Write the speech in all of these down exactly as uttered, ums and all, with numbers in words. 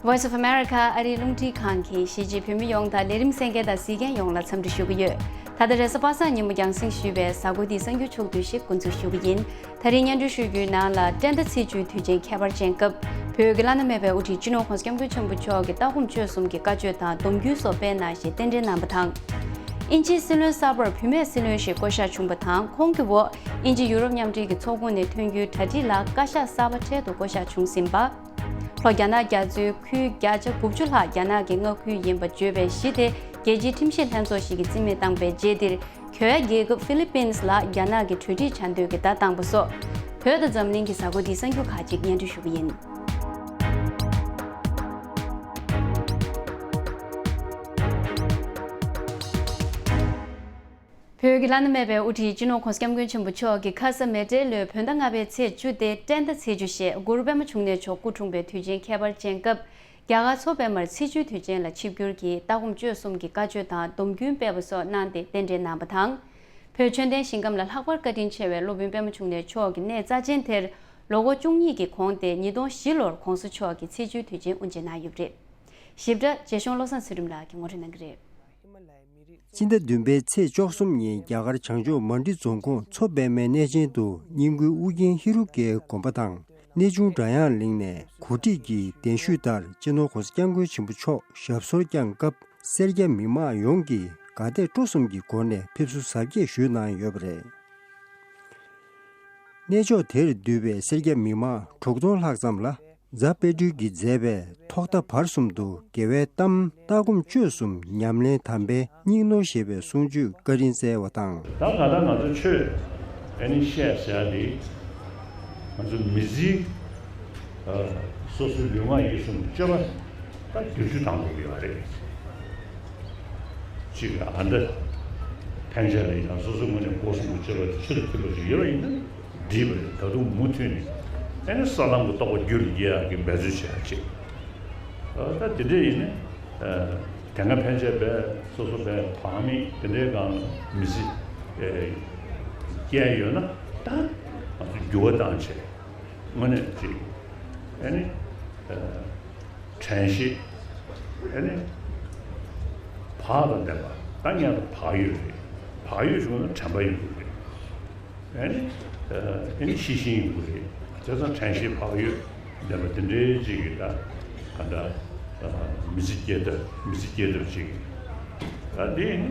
Voice of America ཨ་རིའི་རླུང་འཕྲིན་ཁང་གིས་གཞིས་བྱེས་བོད་མི་ཡོངས་དང་ལས་རིམ་གསན་མཁན་དང་གཟིགས་མཁན་ཡོངས་ལ་འཚམས་འདྲི་ཞུ་གི་ཡོད། ད་ལྟ་རེས་གཟའ་པ་སངས་ཉིན་མོ་རྒྱང་སྲིང་ཞུས་པའི་གཟའ་འཁོར་འདིའི་གསར་འགྱུར་ཕྱོགས་བསྡུས་ཤིག་འགོ་འཛུགས་ཞུ་གི་ཡིན། ད་རིང་སྙན་སྒྲོན་ཞུ་རྒྱུའི་ནང་ལ་བཀྲས་མཐའ་ཚེས་བཅུའི་དུས་ཆེན་ཁྱད་པར་ཅན་སྐབས་བོད་ཀྱི་བླ་ན་མེད་པའི་དབུ་ཁྲིད་སྤྱི་ནོར་༸གོང་ས་༸སྐྱབས་མགོན་ཆེན་པོ་མཆོག་གིས་ལྟ་སྒོམ་སྤྱོད་གསུམ་གྱི་བཀའ་ཆོས་དང་སྡོམ་རྒྱུན་སོགས་སྤེལ་གནང་ཞེས་རྟེན་འབྲེལ་གནང་བ་དང་། དབྱིན་ཇིའི་སྲིད་བློན་གསར་པར་བུད་མེད་སྲིད་བློན་ཞིག་བསྐོ་གཞག་བྱུང་བ་དང་། ཁོང་གི་འོག་དབྱིན་ཇི་ཡུ་རོབ་མཉམ་འབྲེལ་གྱི་ཚོགས་ཁོངས་ནས་ཐོན་རྒྱུའི་གྲ་སྒྲིག་ལ་བཀའ་ཤག་གསར་པ་འཕྲལ་དུ་བསྐོ་གཞག་བྱུང་ཟིན་པ། ལྷོ་རྒྱ་ནག་རྒྱ་མཚོའི་ཁུལ་བརྒྱ་ཆ་དགུ་བཅུ་ལྷག་རྒྱ་ནག་གི་མངའ་ཁུལ་ཡིན་པ་བརྗོད་པའི་གཞི་དེ་རྒྱལ་སྤྱིའི་ཁྲིམས་ཞིབ་ལྷན་ཚོགས་ཤིག་གིས་རྩིས་མེད་བཏང་པའི་རྗེས་འདིར། གྱོད་ཡ་རྒྱལ་ཁབ་ཧྥི་ལི་པིན་ལ་རྒྱ་ནག་གིས་གྲོས་འགྲིག་བྱ་འདོད་ཀྱི་བརྡ་བཏང་པ་སོགས། བོད་དང་འཛམ་གླིང་གི་གཟའ་འཁོར་འདིའི་གསར་འགྱུར་ཁག་ཅིག་སྙན་སྒྲོན་ཞུ་གི་ཡིན། བོད་ཀྱི་བླ་ན་མེད་པའི་དབུ་ཁྲིད་སྤྱི་ནོར་༸གོང་ས་༸སྐྱབས་མགོན་ཆེན་པོ་མཆོག་གིས་ཁ་ས་མེ་ཏྲེ་ལོའི་བོད་ཟླ་ལྔ་པའི་ཚེས་བཅུ་སྟེ་བཀྲས་མཐའ་ཚེས་བཅུ་ཞེས་གུ་རུ་པདྨ་འབྱུང་གནས་མཆོག་སྐུ་འཁྲུངས་པའི་དུས་ཆེན་ཁྱད་པར་ཅན་སྐབས། རྒྱ་གར་མཚོ་པདྨར་ཚེས་བཅུའི་དུས་ཆེན་ལ་ཆིབས་བསྒྱུར་གྱིས་ལྟ་སྒོམ་སྤྱོད་གསུམ་གྱི་བཀའ་ཆོས་དང་སྡོམ་རྒྱུན་སྤེལ་བ་སོགས་གནང་སྟེ་རྟེན་འབྲེལ་གནང་བ་དང་། བོད་ཆོས་ལྡན་ཞིང་ཁམས་ལ་ལྷག་པར་བཀའ་དྲིན་ཆེ་བའི་སློབ་དཔོན་པདྨ་འབྱུང་གནས་མཆོག་གི་གནས་རྩ་ཆེན་དེར་ལོ་འཁོར་བཅུ་གཉིས་ཀྱི་གོང་སྟེ་ཉིས་སྟོང་བཞི་ལོར་༸གོང་ས་མཆོག་གི་ཚེས་བཅུའི་དུས་ཆེན་དབུ་འབྱེད་གནང་ཡོད་པ་རེད། ཞིབ་ཕྲ་རྒྱལ་གཞུང་བློ་བཟང་ཚེ་རིང་ལགས་ཀྱིས་ངོ་སྤྲོད་གནང་གི་རེད། སྤྱི་ཟླ་བདུན་པའི་ཚེས་བཅུ་གསུམ་ཉིན་རྒྱ་གར་བྱང་ཕྱོགས་མན་ཌི་རྫོང་ཁོངས་མཚོ་པདྨའི་གནས་ཆེན་དུ་བསྙེན་བཀུར་ཨུ་རྒྱན་ཧེ་རུ་ཀའི་དགོན་པ་དང་གནས་ཆུང་སྒྲ་དབྱངས་གླིང་ནས་གོ་སྒྲིག་གིས་གདན་ཞུས་ལྟར་སྤྱི་ནོར་༸གོང་ས་༸སྐྱབས་མགོན་ཆེན་པོ་མཆོག་ཞབས་སོར་བསྐྱངས་སྐབས་སེར་སྐྱ་མི་མང་ཡོངས་ཀྱིས་དགའ་དད་སྤྲོ་གསུམ་གྱི་སྒོ་ནས་ཕེབས་བསུ་གཟབ་རྒྱས་ཞུས་གནང་ཡོད་པ་རེད། གནས་མཆོག་དེར་འདུས་པའི་སེར་སྐྱ་མི་མང་དྲུག་སྟོང་ལྷག་ཙམ་ལ་རྫ་དཔལ་སྤྲུལ་གྱིས་མཛད་པའི་ཐོག་མཐའ་བར་གསུམ་དུ་དགེ་བའི་གཏམ་ལྟ་སྒོམ་སྤྱོད་གསུམ་ཉམས་ལེན་དམ་པའི་སྙིང་ནོར་ཞེས་པའི་གསུང་ཆོས་བཀའ་དྲིན་སྩལ་བ་དང་། ད་ག་ད་ང་ཚོ་ཆོས་ཨ་ནི་བཤད་ཟེར་ཡ་དེ་ང་ཚོ་མི་ཚེའི་ཨ་སོ་སོའི་ལུས་ངག་ཡིད་གསུམ་སྤྱོད་པ་ད་བསྒྱུར་བཅོས་བཏང་དགོས་ཀྱི་ཡོད་རེད། གཅིག་ལ་ཨ་འདྲ་ཕན་ཆད་ལ་ཡང་སོ་སོའི་ངོས་ནས་སྒོ་གསུམ་དུ་སྤྱོད་པ་དེ་ཆེད་དུ་ཕུལ་བ་ཞིག་ཡོད་པ་ཡིན་ན་འགྲིག་པ་རེད། ད་དུང་མུ་མཐུད་ནས་ཨ་ནི་ས་ལམ་གྱི་རྟོགས་པ་རྒྱུད་ལ་སྐྱེ་ཡག་གི་འབད་རྩོལ་བྱེད་ཡག་ཅིག་ཨ་ད་དེ་འདྲ་ཡིན་ན་ཨ་དེ་སྔ་ཕན་ཆད་པའི་སོ་སོ་པའི་བག་མེད་དེ་འདྲའི་སྒང་ལ་མི་ཚེ་ཨ་སྐྱེལ་ཡོད་ན་ད་ང་ཚོ་འགྱུར་བ་བཏང་བྱས། དངོས་གནས་ཅིག་ཨ་ནི་ཨ་དྲན་ཤེས་ཨ་ནི་བག་དང་ལྡན་པ། ད་སྔོན་ལ་བག་ཡོད་རེད། བག་ཡོད་བྱུང་ན་དྲན་པ་ཡོང་གི་རེད། ཨ་ནི་ཨ་ནི་ཤེས་བཞིན་ཡོང་གི་རེད། བྱས་ཙང་དྲན་ཤེས་བག་ཡོད་ལྡན་པ་དེ་འདྲའི་ཅིག་གི་ད་ག་འདྲ་མི་ཚེ་སྐྱེལ་ཐབས་མི་ཚེ་སྐྱེལ་ཐབས་ཅིག་ད་དེ་ནི་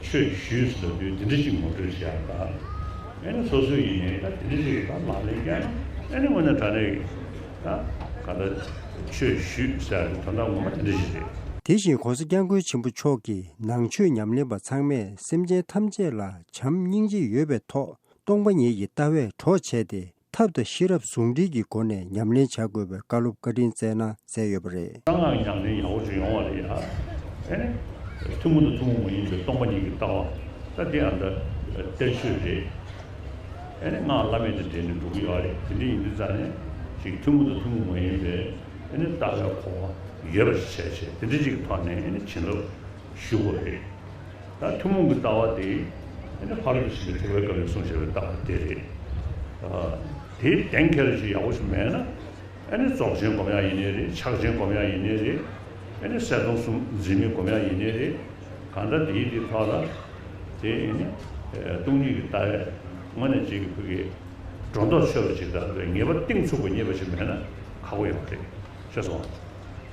ཆོས་ཞུས་ཟེར་དུས་དེ་འདྲ་ཅིག་ངོ་སྤྲོད་བྱས་པ། ཨ་ནི་སོ་སོ་ཡིན་ཡང་ད་དེ་འདྲ་ཅིག་ད་ལག་ལེན་བསྟར་ཨ་ནི་དངོས་གནས་དྲང་གནས་ཀྱི་ད་ག་ད་ཆོས་ཞུས་ཟེར་ཡ་དོན་དག་ངོ་མ་དེ་འདྲ་ཞིག་རེད། དེ་བཞིན་༸གོང་ས་༸སྐྱབས་མགོན་ཆེན་པོ་མཆོག་གིས་ནང་ཆོས་ཉམས་ལེན་པ་ཚང་མས་སེམས་ཅན་ཐམས་ཅད་ལ་བྱམས་སྙིང་རྗེ་ཡོད་པའི་ཐོག་སྟོང་པ་ཉིད་ཀྱི་ལྟ་བས་གྲོགས་བྱས་ཏེ། ཐབས་དང་ཤེས་རབ་ཟུང་འབྲེལ་གྱི་སྒོ་ནས་ཉམས་ལེན་བྱ་དགོས་པའི་བཀའ་སློབ་བཀའ་དྲིན་སྩལ་གནང་མཛད་ཡོད་པ་རེད། གསང་སྔགས་ཉམས་ལེན་ཡག་པོ་ཅིག་ཡོང་བ་རེད་ཡ། ཨེ་ནི། ཐུན་མོང་དང་ཐུན་མོང་མ་ཡིན་པའི་སྟོང་པ་ཉིད་ཀྱི་ལྟ་བ། ད་དེ་ཨ་ད་གཏེར་ཆོས་རེད། ཨེ་ནི་སྔགས་བླ་མེད་དང་འབྲེལ་ནས་འགྲོ་གི་ཡོད་རེད། དེ་འདྲ་ཡིན་དུས་ཙང་ནས་ཅིག་ཐུན་མོང་དང་ཐུན་མོང་མ་ཡིན་པའི་ཨེ་ནི་ལྟ་བའི་གོ་བ་ཡོད་པ་ཞིག་བྱས་བྱས་དེ་འདྲ་ཅིག་གི་ཐོག་ནས་ཨེ་ནི་བྱིན་རླབས་ཞུ་དགོས་རེད། ད་ཐུན་མོང་གི་ལྟ་བ་དེ་ཨེ་ནི་ཕ་རོལ་ཏུ་ཕྱིན་པའི་ཐེག་པའི་བཀའ་ལས་གསུངས་བཞག་པའི་ལྟ་བ་དེ་རེད། ཨ་དེ་གཏན་འཁེལ་ཞིག་ཡག་པོ་ཞིག་མེད་ན། ཨ་ནི་རྫོགས་ཆེན་སྒོམ་ཡག་ཡིན་ནའི་རེད། ཕྱག་ཆེན་སྒོམ་ཡག་ཡིན་ནའི་རེད། ཨ་ནི་གསལ་སྟོང་གསུམ་འཛིན་མེད་སྒོམ་ཡག་ཡིན་ནའི་རེད། གང་ལྟར་དེའི་དེའི་ཐོག་ལ་དེ་ཨ་ནི་སྟོང་ཉིད་ཀྱི་ལྟ་བས་དངོས་གནས་གཅིག་གི་ཕུགས་ཀྱི་སྒྲོ་འདོགས་ཆོད་པ་ཅིག་དང་ངེས་པ་གཏིང་ཚུགས་པ་རྙེད་པ་ཞིག་མེད་ན་ཁག་པོ་ཡོད་རེད། ཤེས་སོང་།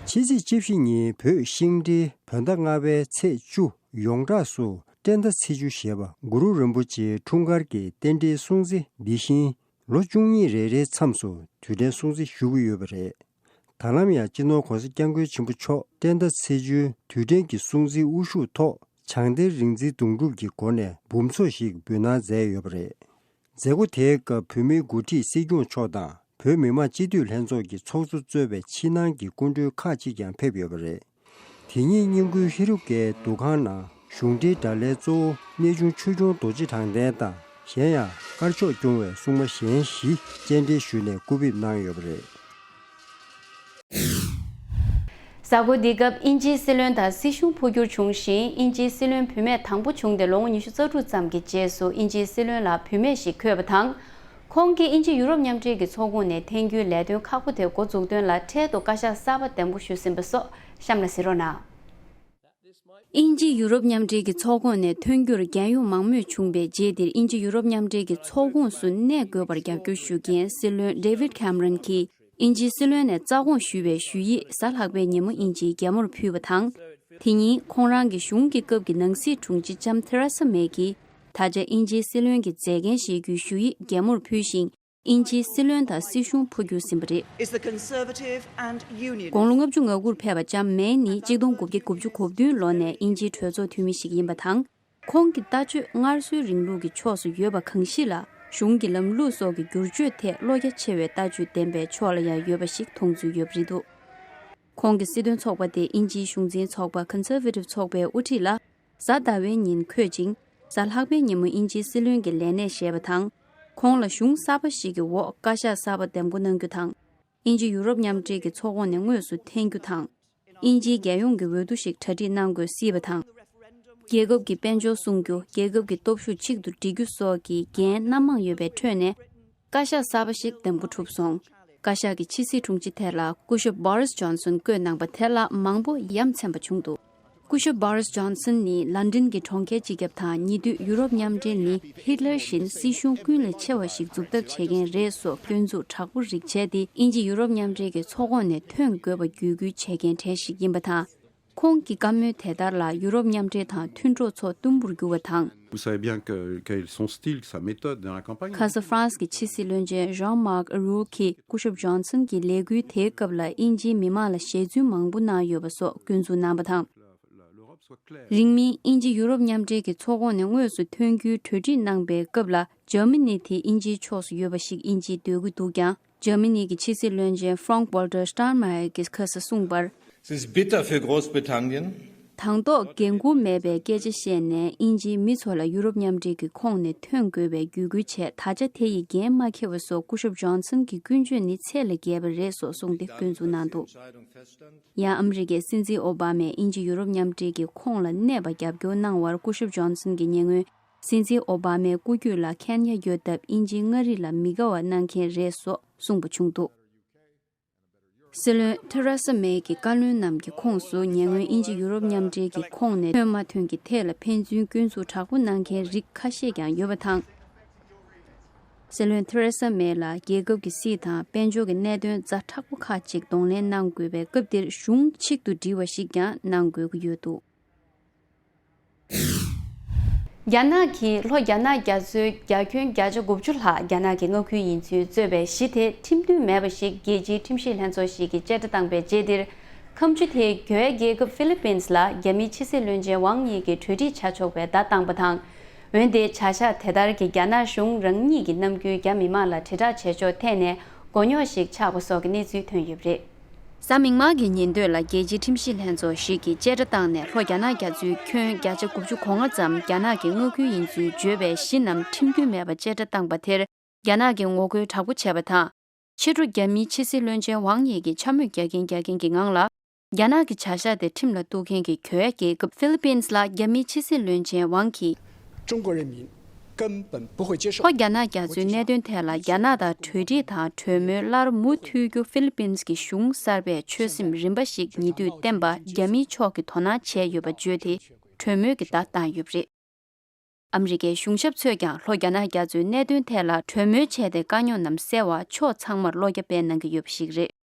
ཕྱི་ཚེས་བཅུ་བཞི་ཉིན་བོད་ཤིང་སྦྲེལ་བོད་ཟླ་ལྔ་པའི་ཚེས་བཅུ་ཡོངས་གྲགས་སུ་བཀྲས་མཐའ་ཚེས་བཅུ་ཞེས་པ་གུ་རུ་རིན་པོ་ཆེའི་འཁྲུངས་སྐར་གྱི་རྟེན་འབྲེལ་སྲུང་བརྩི་འདི་བཞིན། ལོ་བཅུ་གཉིས་རེ་རེའི་མཚམས་སུ་དུས་དྲན་སྲུང་བརྩི་ཞུ་གི་ཡོད་པ་རེད། ད་ལམ་ཡང་སྤྱི་ནོར་༸གོང་ས་༸སྐྱབས་མགོན་ཆེན་པོ་མཆོག་བཀྲས་མཐའ་ཚེས་བཅུའི་དུས་དྲན་གྱི་སྲུང་བརྩིའི་དབུ་བཞུགས་ཐོག་བྱང་གཏེར་རིག་འཛིན་དུང་སྒྲུབ་ཀྱི་སྒོ་ནས་འབུམ་ཚོགས་ཤིག་འབུལ་གནང་མཛད་ཡོད་པ་རེད། མཛད་སྒོ་དེའི་སྐབས་བོད་མིའི་འགོ་ཁྲིད་སྲིད་སྐྱོང་མཆོག་དང་བོད་མི་མང་སྤྱི་འཐུས་ལྷན་ཚོགས་ཀྱི་ཚོགས་གཙོ་གཙོས་པའི་ཕྱི་ནང་གི་སྐུ་མགྲོན་ཁག་ཅིག་ཀྱང་ཕེབས་ཡོད་པ་རེད། དེ་ཉིན་བསྙེན་བཀུར་ཧེ་རུ་ཀའི་འདུ་ཁང་ནང་གཞུང་འབྲེལ་གྲྭ་ལས་གཙོ་བོ་གནས་ཆུང་ཆོས་སྐྱོང་རྡོ་རྗེ་དྲང་བདེན་དང་གཞན་ཡང་དཀར་ཕྱོགས་སྐྱོང་བའི་སྲུང་མ་གཞན་བཞི་སྤྱན་འདྲེན་ཞུས་ནས་སྐུ་ཕེབས་གནང་ཡོད་པ་རེད། གཟའ་འཁོར་འདིའི་སྐབས་དབྱིན་ཇིའི་སྲིད་བློན་དང་སྲིད་གཞུང་འཕོ་འགྱུར་བྱུང་ཞིང་། དབྱིན་ཇིའི་སྲིད་བློན་བུད་མེད་དང་པོ་བྱུང་སྟེ་ལོ་ངོ་ཉི་ཤུ་རྩ་དྲུག་ཙམ་གྱི་རྗེས་སུ་དབྱིན་ཇིའི་སྲིད་བློན་ལ་བུད་མེད་ཞིག་འཁོད་པ་དང་། ཁོང་གིས་དབྱིན་ཇི་ཡུ་རོབ་མཉམ་འབྲེལ་གྱི་ཚོགས་ཁོངས་ནས་ཐོན་རྒྱུའི་ལས་དོན་ཁག་པོ་དེ་འགོ་འཛུགས་དོན་ལ་འཕྲལ་དུ་བཀའ་ཤག་གསར་པ་འདེམས་བསྐོ་ཞུས་ཟིན་པ་སོགས་གཤམ་ལ་གཟིགས་རོགས་གནང་། དབྱིན་ཇི་ཡུ་རོབ་མཉམ་འབྲེལ་གྱི་ཚོགས་ཁོངས་ནས་ཐོན་རྒྱུར་རྒྱལ་ཡོངས་མང་མོས་བྱུང་བའི་རྗེས་འདིར་དབྱིན་ཇི་ཡུ་རོབ་མཉམ་འབྲེལ་གྱི་ཚོགས་ཁོངས་སུ་གནས་དགོས་པར་རྒྱབ་སྐྱོར་ཞུ་མཁན་སྲིད་བློན་David Cameron་གྱིས་དབྱིན་ཇིའི་སྲིད་བློན་ནས་རྩ་དགོངས་ཞུས་པའི་ཞུ་ཡིག་གཟའ་ལྷག་པའི་ཉིན་མོ་དབྱིན་ཇིའི་རྒྱལ་མོར་ཕུལ་བ་དང་། དེ་ཉིན་ཁོང་རང་གི་གཞུང་གི་སྐབས་ཀྱི་ནང་སྲིད་དྲུང་ཆེ་ལྕམ་ཐེ་རེ་ས་མེ་གིས་ད་ཆ་དབྱིན་ཇིའི་སྲིད་བློན་གྱི་མཛད་འགན་བཞེས་རྒྱུའི་ཞུ་ཡིག་རྒྱལ་མོར་ཕུལ་ཞིང་། དབྱིན་ཇིའི་སྲིད་བློན་དང་སྲིད་གཞུང་འཕོ་འགྱུར་ཟིན་པ་རེད། Is the Conservative and Unionist དགུང་ལོ་ལྔ་བཅུ་ང་དགུར་ཕེབས་པ་ལྕམ་མེ་ནི་གཅིག་སྟོང་དགུ་བརྒྱ་དགུ་བཅུ་གོ་བདུན་ལོ་ནས་དབྱིན་ཇིའི་གྲོས་ཚོགས་འཐུས་མི་ཞིག་ཡིན་པ་དང་། ཁོང་གི་ལྟ་སྤྱོད་སྔར་སྲོལ་རིང་ལུགས་ཀྱི་ཕྱོགས་སུ་ཡོད་པ་གང་ཞིག་ལ་གཞུང་གི་ལམ་ལུགས་སོགས་ཀྱི་བསྒྱུར་བཅོས་ཐད་བློ་རྒྱ་ཆེ་བའི་ལྟ་སྤྱོད་ལྡན་པའི་ཕྱོགས་ལ་ཡང་ཡོད་པ་ཞིག་མཐོང་ཚུལ་ཡོད་པ་རེད་འདུག་ཁོང་གི་སྲིད་དོན་ཚོགས་པ་དེ་དབྱིན་ཇིའི་གཞུང་འཛིན་ཚོགས་པ་Conservative་ཚོགས་པའི་དབུ་ཁྲིད་ལ་གཟའ་ཟླ་བའི་ཉིན་འཁོད་ཅིང་། གཟའ་ལྷག་པའི་ཉིན་མོ་དབྱིན་ཇིའི་སྲིད་བློན་གྱི་ལས་གནས་བཞེས་པ་དང་། ཁོང་ལ་གཞུང་གསར་པ་ཞིག་གི་འོག་བཀའ་ཤག་གསར་པ་འདེམས་བསྐོ་གནང་རྒྱུ་དང་། དབྱིན་ཇི་ཡུ་རོབ་མཉམ་འབྲེལ་གྱི་ཚོགས་ཁོངས་ནས་དངོས་སུ་འཐེན་རྒྱུ་དང་། དབྱིན་ཇིའི་རྒྱལ་ཡོངས་ཀྱི་འོས་བསྡུ་ཞིག་གྲ་སྒྲིག་གནང་དགོས་སྲིད་པ་དང་། རྒྱལ་ཁབ་ཀྱི་དཔལ་འབྱོར་སྲུང་རྒྱུ། རྒྱལ་ཁབ་ཀྱི་སྟོབས་ཤུགས་གཅིག་ཏུ་སྒྲིལ་རྒྱུ་སོགས་ཀྱི་འགན་སྣ་མང་ཡོད་པའི་ཁྲོད་ནས། བཀའ་ཤག་གསར་པ་ཞིག་འདེམས་བསྐོ་གྲུབ་སོང་། བཀའ་ཤག་གི་ཕྱི་སྲིད་དྲུང་ཆེ་ཐད་ལ་སྐུ་ཞབས་Boris Johnson་བསྐོས་གནང་པ་དེ་ལ་མང་པོ་ཡ་མཚན་པ་བྱུང་འདུག་སྐུ་ཞབས་Boris Johnson་ནི་ལན་ཌན་གྱི་གྲོང་ཁྱེར་སྤྱི་ཁྱབ་དང་། ཉེ་དུས་ཡུ་རོབ་མཉམ་འབྲེལ་ནི་ཧི་ཊི་ལར་བཞིན་སྲིད་གཞུང་ཀུན་ལས་ཆེ་བ་ཞིག་འཛུགས་ཐབས་བྱེད་མཁན་རེད་སོགས་སྐྱོན་འཛུགས་དྲག་པོ་རིགས་བྱས་ཏེ། དབྱིན་ཇི་ཡུ་རོབ་མཉམ་འབྲེལ་གྱི་ཚོགས་ཁོངས་ནས་ཐོན་དགོས་པ་བརྒྱུད་སྐུལ་བྱེད་མཁན་གྲས་ཤིག་ཡིན་པ་དང་། ཁོང་གི་བཀའ་མོལ་དེ་ལྟར་ལ་ཡུ་རོབ་མཉམ་འབྲེལ་དང་མཐུན་གྲོགས་ཚོ་དུམ་བུར་གྱུར་བ་དང་། Vous savez bien que, quel est son style, sa méthode dans la campagne. ཁ་ས་ཧྥ་རན་སི་གི་ཕྱི་སྲིད་བློན་ཆེན་Jean-Marc Ayrault་གིས་སྐུ་ཞབས་ཇོན་སན་གྱི་ལས་འགུལ་དེའི་སྐབས་ལ་དབྱིན་ཇིའི་མི་མང་ལ་ཞེ་བཙུན་མང་པོ་གནང་ཡོད་པ་སོགས་སྐྱོན་འཛུགས་གནང་བ་དང་། རིང་མིན་དབྱིན་ཇི་ཡུ་རོབ་མཉམ་འབྲེལ་གྱི་ཚོགས་ཁོངས་ནས་དངོས་སུ་ཐོན་རྒྱུའི་གྲོས་འགྲིག་གནང་པའི་སྐབས་ལ་འཇར་མ་ནི་དེ་དབྱིན་ཇིའི་ཕྱོགས་སུ་ཡོད་པ་ཞིག་དབྱིན་ཇིས་འདོད་ཀྱི་འདུག་ཀྱང་། འཇར་མ་ནི་གི་ཕྱི་སྲིད་བློན་ཆེན་Frank-Walter Steinmeier་གྱིས་ཁ་ས་གསུངས་པར། Es ist bitter für Großbritannien. དང་ཐོག་འགན་འཁུར་མེད་པའི་སྐད་ཆ་བཤད་ནས་དབྱིན་ཇིའི་མི་ཚོ་ལ་ཡུ་རོབ་མཉམ་འབྲེལ་གྱི་ཁོངས་ནས་ཐོན་དགོས་པའི་བརྒྱུད་སྐུལ་བྱས། ད་ཆ་དེ་ཡི་འགན་མ་འཁྱེར་བ་སོགས་སྐུ་ཞབས་ཇོན་སན་གྱི་ཀུན་སྤྱོད་ནི་ཚད་ལས་བརྒལ་བ་རེད་སོགས་གསུངས་ཏེ་སྐྱོན་འཛུགས་གནང་འདུག་ཡང་ཨ་མི་རི་ཀའི་སྲིད་འཛིན་ཨོ་བྷ་མས་དབྱིན་ཇི་ཡུ་རོབ་མཉམ་འབྲེལ་གྱི་ཁོངས་ལ་གནས་པ་རྒྱབ་སྐྱོར་གནང་བར་སྐུ་ཞབས་ཇོན་སན་གྱི་ཉེ་སྔོན་སྲིད་འཛིན་ཨོ་བྷ་མའི་སྐུ་རྒྱུད་ལ་ཁེན་ཡ་ཡོད་སྟབས་དབྱིན་ཇིའི་མངའ་རིས་ལ་མི་དགའ་བ་གནང་མཁན་རེད་སོགས་གསུངས་པ་བྱུང་འདུག་སྲིད་བློན་ཐེ་རེ་ས་མེ་གི་བཀའ་བློན་རྣམས་ཀྱི་ཁོངས་སུ་ཉེ་སྔོན་དབྱིན་ཇི་ཡུ་རོབ་མཉམ་འབྲེལ་གྱི་ཁོངས་ནས་ཐོན་མ་ཐོན་གྱི་ཐད་ལ་ཕན་ཚུན་སྐྱོན་འཛུགས་དྲག་པོ་གནང་མཁན་རིགས་ཁ་ཤས་ཀྱང་ཡོད་པ་དང་། སྲིད་བློན་ཐེ་རེ་ས་མེ་ལ་རྒྱལ་ཁབ་ཀྱི་སྲིད་དང་དཔལ་འབྱོར་གྱི་གནད་དོན་ཛ་དྲག་པོ་ཁག་ཅིག་གདོང་ལེན་གནང་དགོས་པའི་སྐབས་འདིར་གཞུང་གཅིག་ཏུ་སྒྲིལ་བ་ཞིག་ཀྱང་གནང་དགོས་ཀྱི་ཡོད་འདུག་རྒྱ་ནག་གིས་ལྷོ་རྒྱ་ནག་རྒྱ་མཚོའི་རྒྱ་ཁྱོན་བརྒྱ་ཆ་དགུ་བཅུ་ལྷག་རྒྱ་ནག་གི་མངའ་ཁུལ་ཡིན་ཚུལ་རྩོད་པའི་གཞི་དེ་ཁྲིམས་མཐུན་མེད་པ་ཞིག་རྒྱལ་སྤྱིའི་ཁྲིམས་ཞིབ་ལྷན་ཚོགས་ཤིག་གིས་བཅད་ཁྲ་བཏང་པའི་རྗེས་འདིར། ཁ་མཆུ་དེས་གྱོད་རྒྱལ་ཁབ་ཧྥི་ལི་པིན་སི་ལ་རྒྱ་མིའི་ཕྱི་སྲིད་བློན་ཆེན་ཝང་ཡི་གིས་གྲོས་འགྲིག་བྱ་ཆོག་པའི་བརྡ་བཏང་པ་དང་། འོན་ཏེ་བྱ་གཞག་དེ་ལྟར་གྱིས་རྒྱ་ནག་གཞུང་རང་ཉིད་ཀྱི་རྣམ་འགྱུར་རྒྱ་མི་དམངས་ལ་དྲིལ་བསྒྲགས་བྱེད་ཕྱོགས་ཐད་ནས་མགོ་རྙོག་ཞིག་ཆགས་པ་སོགས་ཀྱི་གནས་ཚུལ་ཐོན་ཡོད་པ་རེད། གཟའ་མིག་དམར་གྱི་ཉིན་སྟོད་ལ་རྒྱལ་སྤྱིའི་ཁྲིམས་ཞིབ་ལྷན་ཚོགས་ཤིག་གིས་བཅད་ཁྲ་བཏང་ནས་ལྷོ་རྒྱ་ནག་རྒྱ་མཚོའི་ཁྱོན་བརྒྱ་ཆ་དགུ་བཅུ་གོ་ལྔ་ཙམ་རྒྱ་ནག་གི་མངའ་ཁུལ་ཡིན་ཚུལ་བརྗོད་པའི་གཞི་རྣམས་ཁྲིམས་མཐུན་མེད་པ་བཅད་ཁྲ་བཏང་པ་དེར། རྒྱ་ནག་གིས་ངོ་རྒོལ་དྲག་པོ་བྱས་པ་དང་། ཕྱི་དྲོ་རྒྱ་མིའི་ཕྱི་སྲིད་བློན་ཆེན་ཝང་ཡི་གིས་འཕྱ་སྨོད་རྒྱག་གིན་རྒྱག་གིན་གྱི་ངང་ལ། རྒྱ་ནག་གི་བྱ་གཞག་དེ་ཁྲིམས་ལ་གཏུག་མཁན་གྱི་གྱོད་རྒྱལ་ཁབ་ཧྥི་ལི་པིན་སི་ལ་རྒྱ་མིའི་ཕྱི་སྲིད་བློན་ཆེན་ཝང་གིས། 中国人民根本不会接受。 ལྷོ་རྒྱ་ནག་རྒྱ་མཚོའི་གནད་དོན་ཐད་ལ་རྒྱ་ནག་དང་གྲོས་འགྲིག་དང་གྲོས་མོལ་སླར་མུ་མཐུད་རྒྱུ་ཧྥི་ལི་པིན་སི་གི་གཞུང་གསར་པས་ཆོད་སེམས་རིམ་པ་ཞིག་ཉེ་དུས་བསྟན་པ་རྒྱ་མིའི་ཕྱོགས་ཀྱིས་དོ་སྣང་བྱས་ཡོད་པ་བརྗོད་དེ་གྲོས་མོལ་གྱི་བརྡ་བཏང་ཡོད་པ་རེད། ཨ་མི་རི་ཀའི་གཞུང་ཞབས་ཚོས་ཀྱང་ལྷོ་རྒྱ་ནག་རྒྱ་མཚོའི་གནད་དོན་ཐད་ལ་གྲོས་མོལ་བྱས་ཏེ་དཀའ་རྙོག་རྣམས་སེལ་བར་ཕྱོགས་ཚང་མར་བློ་རྒྱ་སྤེལ་གནང་གི་ཡོད་པ་ཞིག་རེད།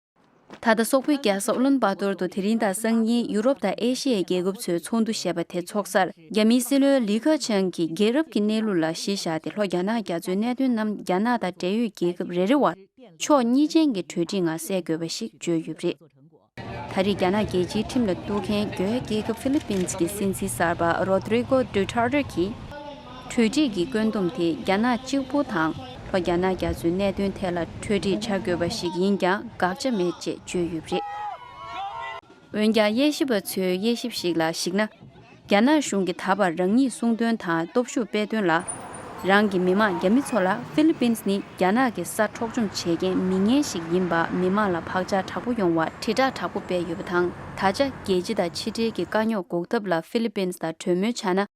ད་ལྟ་སོག་པོའི་རྒྱལ་ས་ཨུ་ལན་བཱ་ཏོར་དུ་དེ་རིང་དང་སང་ཉིན་ཡུ་རོབ་དང་ཨེ་ཤི་ཡའི་རྒྱལ་ཁབ་ཚོའི་ཚོགས་འདུ་ཞེས་པ་དེ་ཚོགས་སར། རྒྱ་མིའི་སྲིད་བློན་ལི་ཁ་ཆང་གིས་རྒྱལ་རབས་ཀྱི་གནས་ལུགས་ལ་གཞི་བཞག་སྟེ་ལྷོ་རྒྱ་ནག་རྒྱ་མཚོའི་གནད་དོན་རྣམས་རྒྱ་ནག་དང་འབྲེལ་ཡོད་རྒྱལ་ཁབ་རེ་རེ་བར་ཕྱོགས་གཉིས་ཅན་གྱི་གྲོས་འགྲིག་ངང་སེལ་དགོས་པ་ཞིག་བརྗོད་ཡོད་པ་རེད། ད་རེས་རྒྱ་ནག་རྒྱལ་སྤྱིའི་ཁྲིམས་ལ་གཏུག་མཁན་གྱོད་རྒྱལ་ཁབ་ཧྥི་ལི་པིན་སི་གི་སྲིད་འཛིན་གསར་པ་རོ་ཏྲི་གོ་ཌུ་ཊར་ཏེ་གྱིས། གྲོས་འགྲིག་གི་བཀོད་འདོམས་དེ་རྒྱ་ནག་གཅིག་པུ་དང་ལྷོ་རྒྱ་ནག་རྒྱ་མཚོའི་གནད་དོན་ཐད་ལ་གྲོས་འགྲིག་བྱ་དགོས་པ་ཞིག་ཡིན་ཀྱང་དགག་བྱ་མེད་ཅེས་བརྗོད་ཡོད་པ་རེད། འོན་ཀྱང་དབྱེ་ཞིབ་པ་ཚོའི་དབྱེ་ཞིབ་ཞིག་ལ་གཞིགས་ན། རྒྱ་ནག་གཞུང་གིས་ད་བར་རང་ཉིད་སྲུང་དོན་དང་སྟོབས་ཤུགས་སྤེལ་དོན་ལ། རང་གི་མི་དམངས་རྒྱ་མི་ཚོ་ལ་ཧྥི་ལི་པིན་སི་ནི་རྒྱ་ནག་གི་ས་འཕྲོག་བཅོམ་བྱེད་མཁན་མི་ངན་ཞིག་ཡིན་པ་མི་དམངས་ལ་བག་ཆགས་དྲག་པོ་ཡོང་བར་དྲིལ་བསྒྲགས་དྲག་པོ་སྤེལ་ཡོད་པ་དང་། ད་ཆ་རྒྱལ་སྤྱི་དང་ཕྱི་འབྲེལ་གྱི་དཀའ་རྙོག་འགོག་ཐབས་ལ་ཧྥི་ལི་པིན་སི་དང་གྲོས་མོལ་བྱ་ན།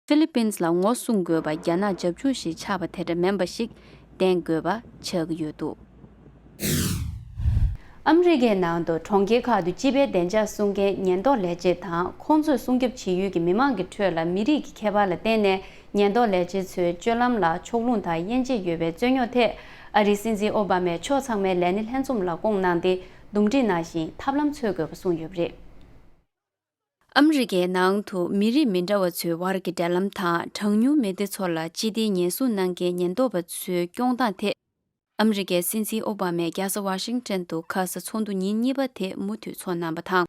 ཧྥི་ལི་པིན་སི་ལ་ངོ་སྲུང་དགོས་པ་རྒྱ་ནག་རྒྱབ་ལྗོངས་ཤིག་ཆགས་པ་དེ་འདྲ་མིན་པ་ཞིག་ བརྟེན་དགོས་པ་ཆགས་ཀྱི་ཡོད་འདུག། ཨ་མི་རི་ཀའི་ནང་དུ་གྲོང་ཁྱེར་ཁག་ཏུ་སྤྱི་པའི་བདེ་འཇགས་སྲུང་མཁན་ཉེན་རྟོག་ལས་བྱེད་དང་ཁོང་ཚོས་སྲུང་སྐྱོབ་བྱེད་ཡུལ་གྱི་མི་མང་གི་ཁྲོད་ལ་མི་རིགས་ཀྱི་ཁྱད་པར་ལ་བརྟེན་ནས་ཉེན་རྟོག་ལས་བྱེད་ཚོའི་སྤྱོད་ལམ་ལ་ཕྱོགས་ལྷུང་དང་དབྱེ་འབྱེད་ཡོད་པའི་རྩོད་རྙོག་ཐད་ཨ་རིའི་སྲིད་འཛིན་ཨོ་བྷ་མས་ཕྱོགས་ཚང་མའི་ལས་སྣེ་ལྷན་འཛོམས་ལ་བསྐོང་གནང་སྟེ་འདུམ་འགྲིག་གནང་ཞིང་ཐབས་ལམ་འཚོལ་དགོས་པ་གསུངས་ཡོད་པ་རེད། ཨ་མི་རི་ཀའི་ནང་དུ་མི་རིགས་མི་འདྲ་བ་ཚོའི་དབར་གྱི་འབྲེལ་ལམ་དང་གྲངས་ཉུང་མི་སྡེ་ཚོ་ལ་སྤྱི་བདེའི་ཉེན་སྲུང་གནང་མཁན་ཉེན་རྟོག་པ་ཚོའི་སྐྱོང་སྟངས་ཐད། ཨ་མི་རི་ཀའི་སྲིད་འཛིན་ཨོ་བྷ་མས་རྒྱལ་ས་ཝ་ཤིང་ཊོན་དུ་ཁ་ས་ཚོགས་འདུ་ཉིན་གཉིས་པ་དེ་མུ་མཐུད་ཚོགས་གནང་བ་དང་།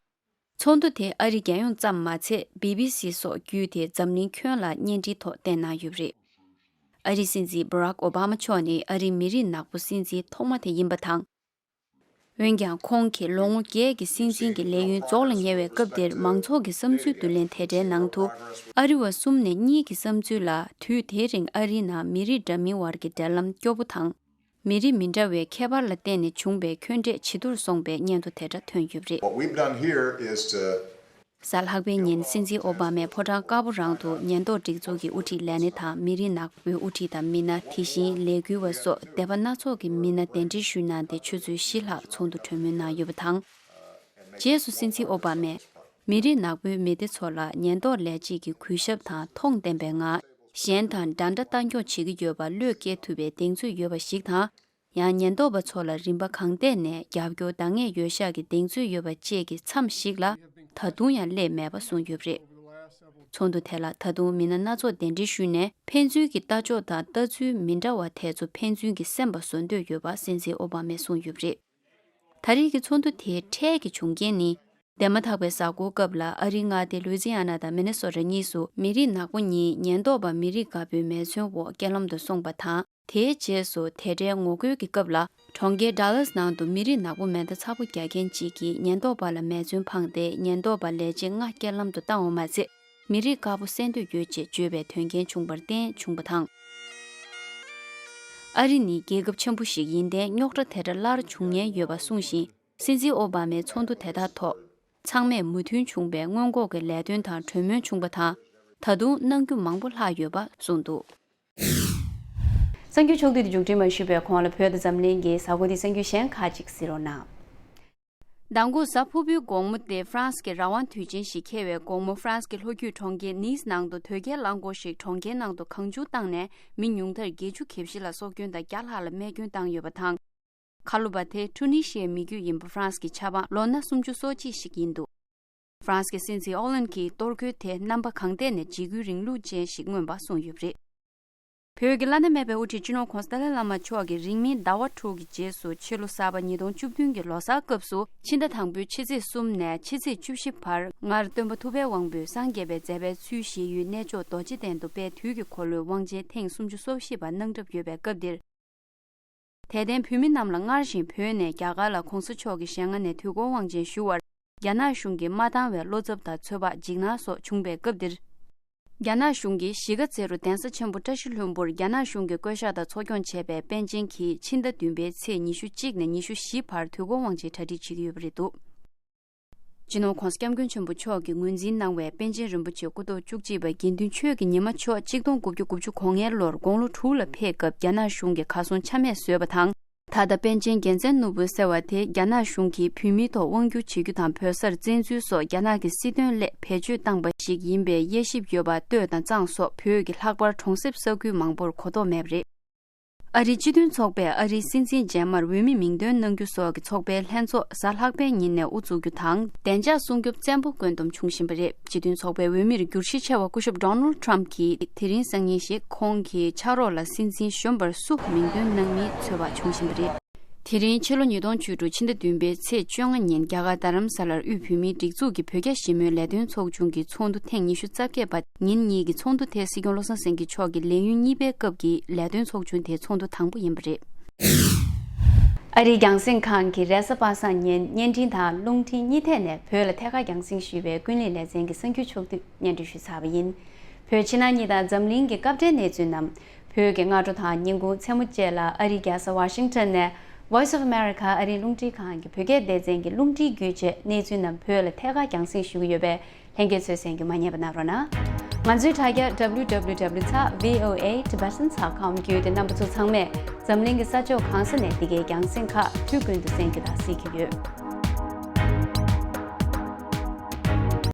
ཚོགས་འདུ་དེ་ཨ་རིའི་རྒྱལ་ཡོངས་ཙམ་མ་ཚད་བི་བི་སི་སོགས་བརྒྱུད་དེ་འཛམ་གླིང་ཁྱོན་ལ་བརྙན་འཕྲིན་ཐོག་བསྟན་གནང་ཡོད་པ་རེད། ཨ་རིའི་སྲིད་འཛིན་བྷ་རག་ཨོ་བྷ་མ་མཆོག་ནི་ཨ་རིའི་མི་རིགས་ནག་པོ་སྲིད་འཛིན་ཐོག་མ་དེ་ཡིན་པ་དང་། འོན་ཀྱང་ཁོང་གིས་ལོ་ངོ་བརྒྱད་ཀྱི་སྲིད་འཛིན་གྱི་ལས་ཡུན་རྫོགས་ལ་ཉེ་བའི་སྐབས་འདིར་མང་ཚོགས་ཀྱི་བསམ་ཚུལ་བསྡུ་ལེན་དེ་འདྲའི་ནང་དུ། ཨ་རི་བ་གསུམ་ནས་གཉིས་ཀྱི་བསམ་ཚུལ་ལ་དུས་དེའི་རིང་ཨ་རིའི་ནང་མི་རིགས་འདྲ་མིན་དབར་གྱི་འབྲེལ་ལམ་སྐྱོ་པོ་དང་། མི་རིགས་མི་འདྲ་བའི་ཁྱད་པར་ལ་བརྟེན་ནས་བྱུང་བའི་འཁོན་འགྲས་ཇེ་མཐོར་སོང་བའི་སྙན་ཐོ་དེ་འདྲ་ཐོན་ཡོད་པ་རེད། What we've done here is to གཟའ་ལྷག་པའི་ཉིན་སྲིད་འཛིན་ཨོ་བྷ་མས་ཕོ་བྲང་དཀར་པོ་རང་དུ་ཉེན་རྟོག་སྒྲིག་འཛུགས་ཀྱི་དབུ་ཁྲིད་ལས་སྣེ་དང་མི་རིགས་ནག་པོའི་དབུ་ཁྲིད་དང་མི་སྣ། དེ་བཞིན་ལས་འགུལ་བ་སོགས་སྡེ་པ་སྣ་ཚོགས་ཀྱི་མི་སྣ་གདན་འདྲེན་ཞུས་གནང་སྟེ་ཆུ་ཚོད་བཞི་ལྷག་ཚོགས་འདུ་གྲོས་མོལ་གནང་ཡོད་པ་དང་། རྗེས་སུ་སྲིད་འཛིན་ཨོ་བྷ་མས། མི་རིགས་ནག་པོའི་མི་སྡེ་ཚོ་ལ་ཉེན་རྟོག་ལས་བྱེད་ཀྱི་གུས་ཞབས་དང་མཐོང་ལྡན་པའི་ངང་གཞན་དང་འདྲ་འདྲ་ལྟ་འཁྱོག་བྱེད་ཀྱི་ཡོད་པ་བློས་འགེལ་ཐུབ་པའི་གདེང་ཚོད་ཡོད་པ་ཞིག་དང་། ཡང་ཉེན་རྟོག་པ་ཚོ་ལ་རིམ་པ་གང་ཐད་ནས་རྒྱབ་སྐྱོར་འདང་ངེས་ཡོད་ཤག་གི་གདེང་ཚོད་ཡོད་པ་བཅས་ཀྱི་མཚམས་ཤིག་ལ་ད་དུང་ཡང་སླེབས་མེད་པ་གསུངས་ཡོད་པ་རེད། ཚོགས་འདུ་དེ་ལ་ད་དུང་མི་སྣ་སྣ་ཚོགས་གདན་འདྲེན་ཞུས་ནས་ཕན་ཚུན་གྱི་ལྟ་ཕྱོགས་དང་ལྟ་ཚུལ་མི་འདྲ་བ་དེ་ཚོ་ཕན་ཚུན་གྱི་སེམས་པ་བཟོ་འདོད་ཡོད་པ་སྲིད་འཛིན་ཨོ་བྷ་མས་གསུངས་ཡོད་པ་རེད། ད་རེས་ཀྱི་ཚོགས་འདུ་དེའི་འཕྲལ་གྱི་བྱུང་རྐྱེན་ནི། འདས་མ་ཐག་པའི་གཟའ་འཁོར་སྐབས་ལ་ཨ་རིའི་མངའ་སྡེ་ལུའི་ཛི་ཡ་ན་དང་མི་ནི་སོ་ཊ་གཉིས་སུ་མི་རིགས་ནག་པོ་གཉིས་ཉེན་རྟོག་པ་མི་རིགས་དགའ་པོའི་མེ་མཚོན་འོག་རྐྱེན་ལམ་དུ་སོང་བ་དང་། དེའི་རྗེས་སུ་དེ་འདྲའི་ངོ་རྒོལ་གྱི་སྐབས་ལ། གྲོང་ཁྱེར་ཌ་ལཱས་ནང་དུ་མི་རིགས་ནག་པོ་མེ་མདའ་ཚ་པོ་རྒྱག་མཁན་གཅིག་གིས་ཉེན་རྟོག་པ་ལ་མེ་མཚོན་འཕངས་ཏེ་ཉེན་རྟོག་པ་ལས་བྱེད་ལྔ་རྐྱེན་ལམ་དུ་བཏང་བ་མ་ཚད། མི་རིགས་དཀར་པོ་བསད་འདོད་ཡོད་ཅེས་བརྗོད་པའི་དོན་རྐྱེན་བྱུང་བར་བརྟེན་བྱུང་བ་དང་། ཨ་རི་ནི་རྒྱལ་ཁབ་ཆེན་པོ་ཞིག་ཡིན་ཏེ་རྙོག་དྲ་དེ་འདྲ་སླར་འབྱུང་ཉེན་ཡོད་པ་གསུངས་ཤིང་། སྲིད་འཛིན་ཨོ་བྷ་མའི་ཚོགས་འདུ་དེ་དག་ཐོག་ཚང་མས་མོས་མཐུན་བྱུང་བའི་སྔོན་འགོག་གི་ལས་དོན་དང་གྲོས་མོལ་བྱུང་བ་དང་། ད་དུང་གནང་རྒྱུ་མང་པོ་ལྷག་ཡོད་པ་གསུངས་འདུག། གསར་འགྱུར་ཕྱོགས་བསྡུས་དེ་མཇུག་སྒྲིལ་མ་ཞུས་པའི་གོང་ལ་བོད་དང་འཛམ་གླིང་གི་གཟའ་འཁོར་དེའི་གསར་འགྱུར་གཞན་ཁག་ཅིག་གཟིགས་རོགས་གནང་། མདང་དགོང་གཟའ་ཕུར་བུའི་དགོང་མོ་སྟེ་ཧྥ་རན་སི་གི་རང་དབང་དུས་ཆེན་ཞིག་འཁེལ་བའི་དགོང་མོ་ཧྥ་རན་སི་གི་ལྷོ་རྒྱུད་གྲོང་ཁྱེར་ནིས་ནང་དུ་དོས་སྐྱེལ་རླངས་འཁོར་ཞིག་གྲོང་ཁྱེར་ནང་དུ་གང་བྱུང་བཏང་ནས་མི་ཉུང་མཐར་བརྒྱད་ཅུ་གྱ་བཞི་ལ་སྲོག་སྐྱོན་དང་བརྒྱ་ལྷག་ལ་རྨས་སྐྱོན་བཏང་ཡོད་པ་དང་། ཁ་ལོ་བ་དེ་ཀྲུ་ནི་ཤི་ཡའི་མི་རྒྱུད་ཡིན་པ་ཧྥ་རན་སི་གི་ཆབ་འབངས་ལོ་ན་སུམ་ཅུ་སོ་གཅིག་ཞིག་ཡིན་འདུག། ཧྥ་རན་སི་གི་སྲིད་འཛིན་ཨོ་ལན་གྱིས་གཏོར་རྒོལ་དེ་རྣམ་པ་གང་ཐད་ནས་འཇིགས་སྐུལ་རིང་ལུགས་ཅན་ཞིག་མངོན་པ་གསུངས་ཡོད་པ་རེད། བོད་ཀྱི་བླ་ན་མེད་པའི་དབུ་ཁྲིད་སྤྱི་ནོར་༸གོང་ས་ཏཱ་ལའི་བླ་མ་མཆོག་གིས་རིང་མིན་ཟླ་བ་དྲུག་གི་རྗེས་སུ་ཕྱི་ལོ་གསར་པ་ཉིས་སྟོང་བཅུ་བདུན་གྱི་ལོ་གསར་སྐབས་སུ་ཕྱི་ཟླ་དང་པོའི་ཕྱི་ཚེས་གསུམ་ནས་ཕྱི་ཚེས་བཅུ་བཞི་བར་སྔར་སྟོན་པ་ཐུབ་པའི་དབང་པོས་སངས་རྒྱས་པའི་མཛད་པའི་ཚུལ་བཞེས་ཡུལ་གནས་མཆོག་རྡོ་རྗེ་གདན་དུ་དཔལ་དུས་ཀྱི་འཁོར་ལོའི་དབང་ཆེན་ཐེངས་སུམ་ཅུ་སོ་བཞི་པ་གནང་གྲབས་ཡོད་པའི་སྐབས་འདིར། དད་ལྡན་བོད་མི་རྣམས་ལ་སྔར་བཞིན་བོད་ནས་རྒྱ་གར་ལ་༸གོང་ས་མཆོག་གི་ཞལ་སྔ་ནས་དུས་འཁོར་དབང་ཆེན་ཞུ་བར་རྒྱ་ནག་གཞུང་གིས་མ་བཏང་བའི་བློ་འཚབ་དང་ཚོད་དཔག་འཇིགས་སྣང་སོགས་བྱུང་བའི་སྐབས་འདིར། རྒྱ་ནག་གཞུང་གིས་གཞིས་ཀ་རྩེ་རུ་གདན་ས་ཆེན་པོ་བཀྲ་ཤིས་ལྷུན་པོར་རྒྱ་ནག་གཞུང་གིས་བསྐོ་བཞག་དང་འཚོ་སྐྱོང་བྱས་པའི་པཎ་ཆེན་གྱིས་ཕྱི་ཟླ་བདུན་པའི་ཚེས་ཉི་ཤུ་གཅིག་ནས་ཉི་ཤུ་བཞི་བར་དུས་འཁོར་དབང་ཆེན་གྲ་སྒྲིག་བྱེད་ཀྱི་ཡོད་པ་རེད་འདུག། སྤྱི་ནོར་༸གོང་ས་༸སྐྱབས་མགོན་ཆེན་པོ་མཆོག་གིས་ངོས་འཛིན་གནང་བའི་པཎ་ཆེན་རིན་པོ་ཆེ་སྐུ་ཐོག་བཅུ་གཅིག་པ་དགེ་འདུན་ཆོས་ཀྱི་ཉི་མ་མཆོག་གཅིག་སྟོང་དགུ་བརྒྱ་དགུ་བཅུ་གོ་ལྔའི་ལོར་དགུང་ལོ་དྲུག་ལ་ཕེབས་སྐབས་རྒྱ་ནག་གཞུང་གིས་གར་སོང་ཆ་མེད་བཟོས་པ་དང་། ད་ལྟ་པཎ་ཆེན་རྒྱལ་མཚན་ནོར་བུས་གསལ་བ་དེ་རྒྱ་ནག་གཞུང་གིས་བོད་མིའི་ཐོག་དབང་བསྒྱུར་བྱེད་རྒྱུ་དང་བོད་སར་བཙན་འཛུལ་སོགས་རྒྱ་ནག་གི་སྲིད་དོན་སླད་བེད་སྤྱོད་བཏང་པ་ཞིག་ཡིན་པའི་དབྱེ་ཞིབ་ཡོད་པ་ལྟོས་དང་གཙང་སོགས་བོད་ཀྱི་ལྷག་པར་གྲོང་གསེབ་ས་ཁུལ་མང་པོར་གོ་རྟོགས་མེད་པ་རེད། ཨ་རིའི་སྤྱི་མཐུན་ཚོགས་པས་ཨ་རིའི་སྲིད་འཛིན་རྗེས་མར་འོས་མི་མིང་འདོན་གནང་རྒྱུ་སོགས་ཀྱི་ཚོགས་པའི་ལྷན་ཚོགས་གཟའ་ལྷག་པའི་ཉིན་ནས་དབུ་འཛུགས་རྒྱུ་དང་། བདེ་འཇགས་སྲུང་སྐྱོབ་བཙན་པོ་བཀོད་འདོམས་བྱུང་བཞིན་པ་རེད། སྤྱི་མཐུན་ཚོགས་པའི་འོས་མིར་འགྱུར་བཞི་ཆེ་བ་སྐུ་ཞབས་ཌོ་ནལ་ཌི་ཊརམ་ཕི་གྱིས་དེ་རིང་སང་ཉིན་ཞིག་ཁོང་གི་ཕྱག་རོགས་ལ་སྲིད་འཛིན་གཞོན་པར་སུ་མིང་འདོན་གནང་མིན་འཚོལ་བ་བྱུང་བཞིན་པ་རེད། དེ་རིང་ཕྱི་ལོ་ཉིས་སྟོང་བཅུ་དྲུག་ཕྱི་ཟླ་བདུན་པའི་ཚེས་བཅོ་ལྔ་ཉིན་རྒྱ་གར་རྡ་རམ་ས་ལར་དབུས་བོད་མིའི་སྒྲིག་འཛུགས་ཀྱི་བོད་རྒྱ་ཞི་མོལ་ལས་དོན་ཚོགས་ཆུང་གི་ཚོགས་འདུ་ཐེངས་ཉི་ཤུ་རྩ་བརྒྱད་པ་ཉིན་གཉིས་ཀྱི་ཚོགས་འདུ་དེ་སྲིད་སྐྱོང་བློ་བཟང་སེང་གེ་མཆོག་གི་ལས་ཡུན་གཉིས་པའི་སྐབས་ཀྱི་ལས་དོན་ཚོགས་ཆུང་དེའི་ཚོགས་འདུ་དང་པོ་ཡིན་པ་རེད། ཨ་རིའི་རྒྱང་སྲིང་ཁང་གིས་རེས་གཟའ་པ་སངས་ཉིན་བརྙན་འཕྲིན་དང་རླུང་འཕྲིན་གཉིས་ཐད་ནས་བོད་ལ་ཐད་ཀར་རྒྱང་སྲིང་ཞུས་པའི་ཀུན་གླེང་ལེ་ཚན་གྱི་གསར་འགྱུར་ཕྱོགས་བསྡུས་སྙན་སྒྲོན་ཞུས་ཚར་བ་ཡིན། བོད་ཕྱི་ནང་གཉིས་དང་འཛམ་གླིང་གི་སྐབས་འབྲེལ་གནས་ཚུལ་རྣམས་བོད་ཀྱི་སྔ་དྲོ་དང་ཉིན་གུང་མཚན་མོ་བཅས་ལ་ཨ་རིའི་རྒྱལ་ས་ཝ་ཤིང་ཊོན་ནས་Voice of America ཨ་རིའི་རླུང་འཕྲིན་ཁང་གི་བོད་སྐད་སྡེ་ཚན་གྱི་རླུང་འཕྲིན་བརྒྱུད་བཅས་གནས་ཚུལ་རྣམས་བོད་ལ་ཐད་ཀར་རྒྱང་སྲིང་ཞུ་གི་ཡོད་པས། ལྷན་རྒྱས་ཚོས་གསན་རྒྱུ་མ་བསྙེལ་བ་གནང་རོགས་གནང་། ང་ཚོའི་དྲ་རྒྱ་W W W ཚེག་V O A Tibetan ཚེག་com བརྒྱུད་དེ་རྣམ་པ་ཚོ་ཚང་མས་ འཛམ་གླིང་གི་ས་ཕྱོགས་གང་ས་ནས་འདི་གའི་རྒྱང་སྲིང་ཁག་དུས་ཀུན་ཏུ་གསན་རྒྱུ་དང་གཟིགས་རྒྱུ་ཡོད།